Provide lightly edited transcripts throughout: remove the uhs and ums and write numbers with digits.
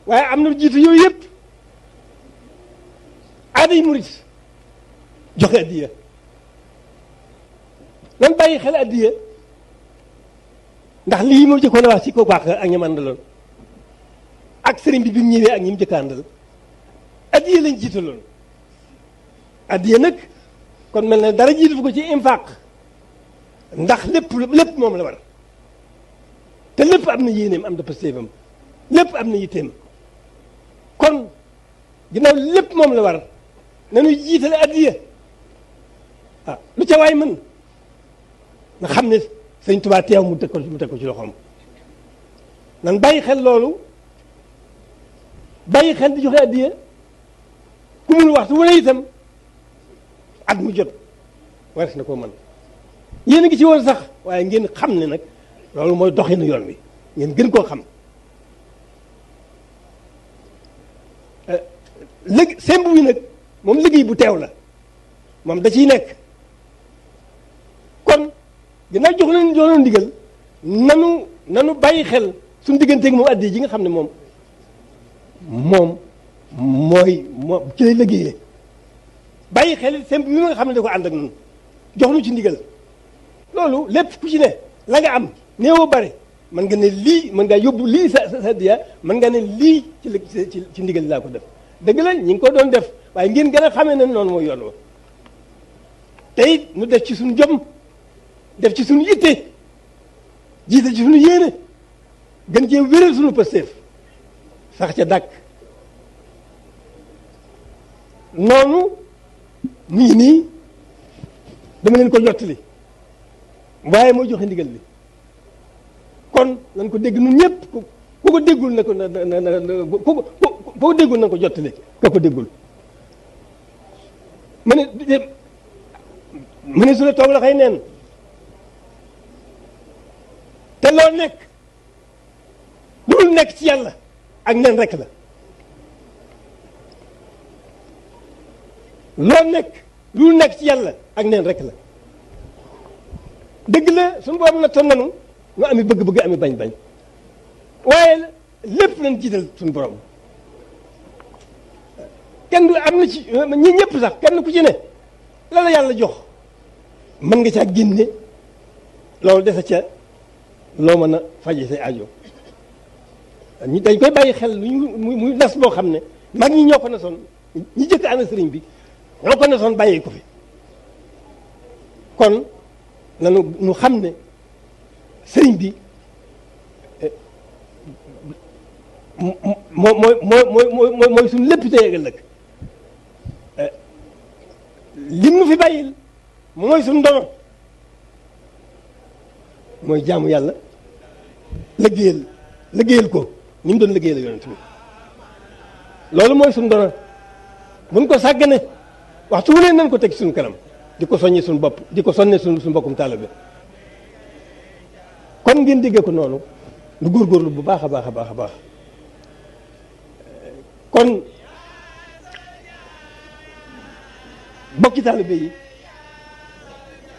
waaye am na jiitu yooyu yëpp aaday murit joxe addiya nan bàyyi xel addiya ndax lii moom jëkkoon a wax ci ko baax ak ñam àndaloon ak sëriñ bi mu ñëwee ak ñi mu jëkk àndal addiya lañ jiitaloon addiya nag kon mel na dara jiitu ko ci infaq ndax lépp moom la war te lépp am na yéeneem am na pastéefam lépp am na yitteem kon ginnaaw lépp moom la war nañu jiitale addiya ah lu ca waay mën nga xam ne sëñ Tuubaa teew mu teg ko ci loxoom nan bàyyi xel loolu bàyyi xel di joxe addiya ku mun waxtu wane itam at mu jot wares na koo mën yéen a ngi ci woon sax waaye ngeen xam ne nag loolu mooy doxinu yoon wi ngeen gën koo xam semb wi nag moom liggéey bu teew la moom da ciy nekk kon ginnaaw jox leen ndigal nanu bàyyi xel suñu digganteeg moom addi ji nga xam ne moom ci lay liggéeyee bàyyi xel semb bi nga xam ne da ko ànd ak ñun jox nu ci ndigal loolu lépp ku ci ne la nga am néew bari mën nga ne lii mën ngaa yóbbu lii sa addiya mën nga ne lii ci ndigal laa ko def dëgg la ñi ngi ko doon def waaye ngeen gën a xamee ne noonu mooy yoon wa te it nu def ci suñu jom def ci suñu yitte jiite ci suñu yéene gën cee wéral suñu pësteef sax ca dàkk noonu mu ngi nii dama leen ko jottali waaye mooy joxe ndigal li kon nañ ko dégg nun ñëpp ku ko déggul na ko ku ko déggul na ko jottali ka ko déggul mu ne su la toog la xëy neen te loo nekk lu nekk ci yàlla ak nen rek la loo nekk lu nekk ci yàlla ak nen rek la dëgg la suñu boobu na ton nanu nu ami bëgg-bëgg ami bañ-bañ waaye lépp lañ jiital suñu borom kenn du am na ci ñi ñëpp sax kenn ku ci ne la la yàlla jox mën nga caa génne loolu dese ca loo mën a faje say aajo ñi dañ koy bàyyi xel muy nas boo xam ne mag ñi ñoo ko nasoon ñi jëkk ànd sëriñ bi ñoo ko nasoon bàyyi ko fi kon nanu nu xam ne sëriñ bi mooy suñu lépp tey ak ëllëg lim nu fi bàyyil mooy suñu ndono mooy jaamu yàlla liggéeyal ko ni mu doon liggéeyal yonent bi loolu mooy suñu ndono buñ ko sàggane waxtu wu ne nañ ko teg suñu kanam di ko soññi suñu bopp di ko sonne suñu mbokkum taalibe kon ngeen déggee ko noonu lu góorgóorlu bu baax a baax a baax a baax kon bokki taalibe yi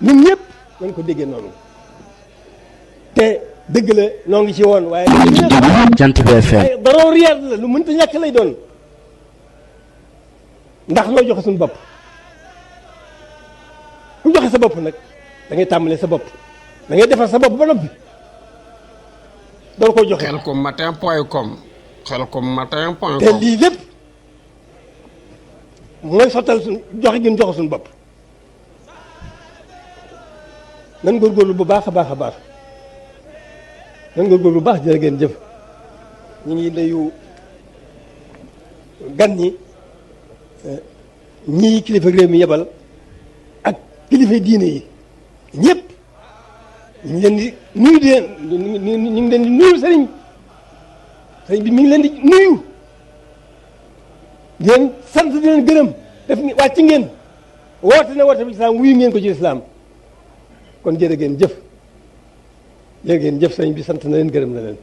ñun ñëpp nañ ko déggee noonu te dëgg la noo ngi ci woon waaye Jant bi FM waaye daroo riyaat la lu mënta ñàkk lay doon ndax loo joxe suñu bopp ku joxe sa bopp nag da ngay tàmbalee sa bopp da ngay defar sa bopp ba noppi doon ko joxe xelcommatin.com xelcommatin.com te lii lépp mooy sottal suñ joxe gi ñu joxe suñu bopp nan góorgóorlu bu baax a baax a baax nan góorgóorlu bu baax jërë ngeen jëf ñu ngi nuyu gan ñi ñii kilifa réew mi yebal ak kilifa diine yi ñëpp ñu ngi leen di nuyu di leen ñu ngi leen di nuyu sëriñ bi mi ngi leen di nuyu di leen sant di leen gërëm def wàcc ngeen woote na woote bi lislaam wuyu ngeen ko ci lislaam kon jërë ngeen jëf sëriñ bi sant na leen gërëm na leen